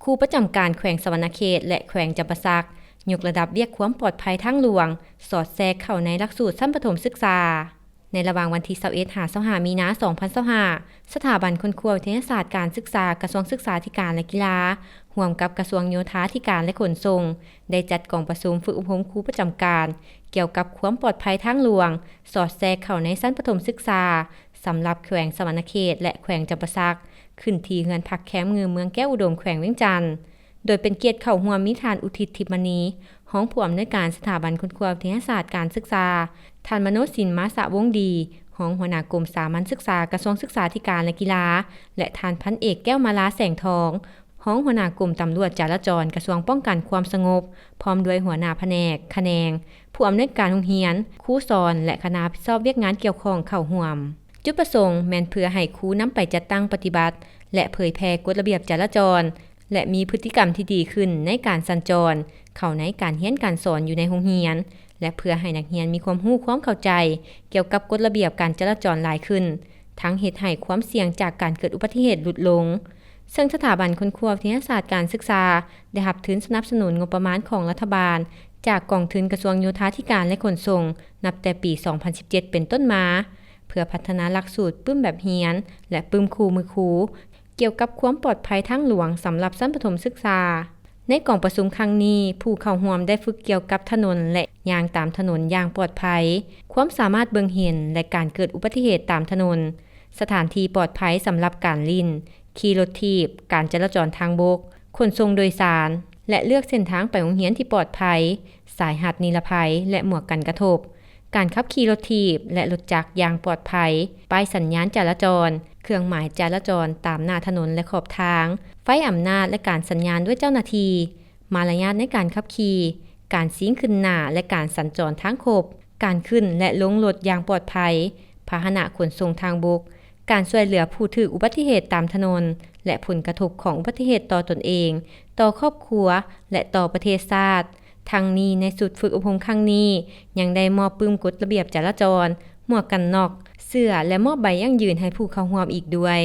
ຄູປະຈຳການແຂວງສະຫວັນນະເຂດ ແລະ ແຂວງຈຳປາສັກ ຍົກລະດັບວຽກຄວາມປອດໄພທາງຫຼວງ ສອດແຊກເຂົ້າໃນຫຼັກສູດຊັ້ນປະຖົມສຶກສາ. ໃນລະຫວ່າງວັນທີຊາວເອັດ ຫາ ຊາວຫ້າ ມີນາ ສອງພັນຊາວຫ້າ ສະຖາບັນຄົ້ນຄວ້າວິທະຍາສາດການສຶກສາ ກະຊວງສຶກສາທິການ ແລະ ກິລາ ຮ່ວມກັບກະຊວງໂຍທາທິການ ແລະ ຂົນສົ່ງ ໄດ້ຈັດກອງປະຊຸມຝຶກອົບຮົມຄູປະຈຳການ ກ່ຽວກັບຄວາມປອດໄພທາງຫຼວງ ສອດແຊກເຂົ້າໃນຊັ້ນປະຖົມສຶກສາ ສຳລັບແຂວງສະຫວັນນະເຂດ ແລະ ແຂວງຈຳປາສັກ ຂຶ້ນທີ່ເຮືອນພັກແຄມງືມ ເມືອງແກ້ວອຸດົມ ແຂວງວຽງຈັນ. ໂດຍເປັນກຽດເຂົ້າຮ່ວມມີທ່ານ ອຸທິດ ທິບມະນີ ຮອງຜູ້ອຳນວຍການສະຖາບັນຄົ້ນຄວ້າວິທະຍາສາດການສຶກສາ, ທ່ານ ມະໂນສິນ ມາສະວົງດີ ຮອງຫົວໜ້າກົມສາມັນສຶກສາ ກະຊວງສຶກສາທິການ ແລະ ກິລາ ແລະ ທ່ານ ພັນເອກ ແກ້ວມາລາ ແສງທອງ ຮອງຫົວໜ້າກົມຕຳຫຼວດຈະລາຈອນ ກະຊວງປ້ອງກັນຄວາມສະຫງົບ ພ້ອມດ້ວຍຫົວໜ້າພະແນກ, ຂະແໜງ, ຜູ້ອຳນວຍການໂຮງຮຽນ, ຄູສອນ ແລະ ຄະນະຮັບຜິດຊອບວຽກງານກ່ຽວຂ້ອງເຂົ້າຮ່ວມ. ຈຸດປະສົງແມ່ນເພື່ອໃຫ້ຄູນຳໄປຈັດຕັ້ງປະຕິບັດ ແລະ ເຜີຍແຜ່ກົດລະບຽບຈະລາຈອນ ແລະ ມີພຶດຕິກຳທີ່ດີຂຶ້ນໃນການສັນຈອນເຂົ້າໃນການຮຽນການສອນຢູ່ໃນໂຮງຮຽນ ແລະ ເພື່ອໃຫ້ນັກຮຽນມີຄວາມຮູ້ຄວາມເຂົ້າໃຈກ່ຽວກັບກົດລະບຽບການຈະລາຈອນຫຼາຍຂຶ້ນ, ທັງເຮັດໃຫ້ຄວາມສ່ຽງຈາກການເກີດອຸບັດຕິເຫດຫຼຸດລົງ. ເຊິ່ງສະຖາບັນຄົ້ນຄວ້າວິທະຍາສາດການສຶກສາ ໄດ້ຮັບທຶນສະໜັບສະໜູນງົບປະມານຂອງລັດຖະບານ ຈາກກອງທຶນກະຊວງໂຍທາທິການ ແລະ ຂົນສົ່ງ ນັບແຕ່ປີສອງພັນສິບເຈັດເປັນຕົ້ນມາ ເພື່ອພັດທະນາຫຼັກສູດປຶ້ມແບບຮຽນ ແລະ ປຶ້ມຄູ່ມືຄູ ກ່ຽວກັບຄວາມປອດໄພທາງຫຼວງສຳລັບຊັ້ນປະຖົມສຶກສາ. ໃນກອງປະຊຸມຄັ້ງນີ້, ຜູ້ເຂົ້າຮ່ວມໄດ້ຝຶກກ່ຽວກັບຖະໜົນ ແລະ ຍ່າງຕາມຖະໜົນຢ່າງປອດໄພ, ຄວາມສາມາດເບິ່ງເຫັນ ແລະ ການເກີດອຸບັດຕິເຫດຕາມຖະໜົນ, ສະຖານທີ່ປອດໄພສຳລັບການຫຼິ້ນ, ຂີ່ລົດຖີບ, ການຈະລາຈອນທາງບົກ, ຂົນສົ່ງໂດຍສານ ແລະ ເລືອກເສັ້ນທາງໄປໂຮງຮຽນທີ່ປອດໄພ, ສາຍຮັດນິລະໄພ ແລະ ໝວກກັນກະທົບ, ການຂັບຂີ່ລົດຖີບ ແລະ ລົດຈັກຢ່າງປອດໄພ, ປ້າຍສັນຍານຈະລາຈອນ, ເຄື່ອງໝາຍຈະລາຈອນຕາມໜ້າຖະໜົນ ແລະ ຂອບທາງ, ໄຟອຳນາດ ແລະ ການສັນຍານດ້ວຍເຈົ້າໜ້າທີ່, ມາລະຍາດໃນການຂັບຂີ່, ການຊີງຂຶ້ນໜ້າ ແລະ ການສັນຈອນທາງຄົບ, ການຂຶ້ນ ແລະ ລົງລົດຢ່າງປອດໄພ, ພາຫະນະຂົນສົ່ງທາງບົກ, ການຊ່ວຍເຫຼືອຜູ້ຖືກອຸບັດຕິເຫດຕາມຖະໜົນ ແລະ ຜົນກະທົບຂອງອຸບັດຕິເຫດຕໍ່ຕົນເອງ, ຕໍ່ຄອບຄົວ ແລະ ຕໍ່ປະເທດຊາດ. ທັງນີ້, ໃນຊຸດຝຶກອົບຮົມຄັ້ງນີ້ ຍັງໄດ້ມອບປຶ້ມກົດລະບຽບຈະລາຈອນ, ໝວກກັນນັອກ, ເສື້ອ ແລະ ມອບໃບຢັ້ງຢືນໃຫ້ຜູ້ເຂົ້າຮ່ວມອີກດ້ວຍ.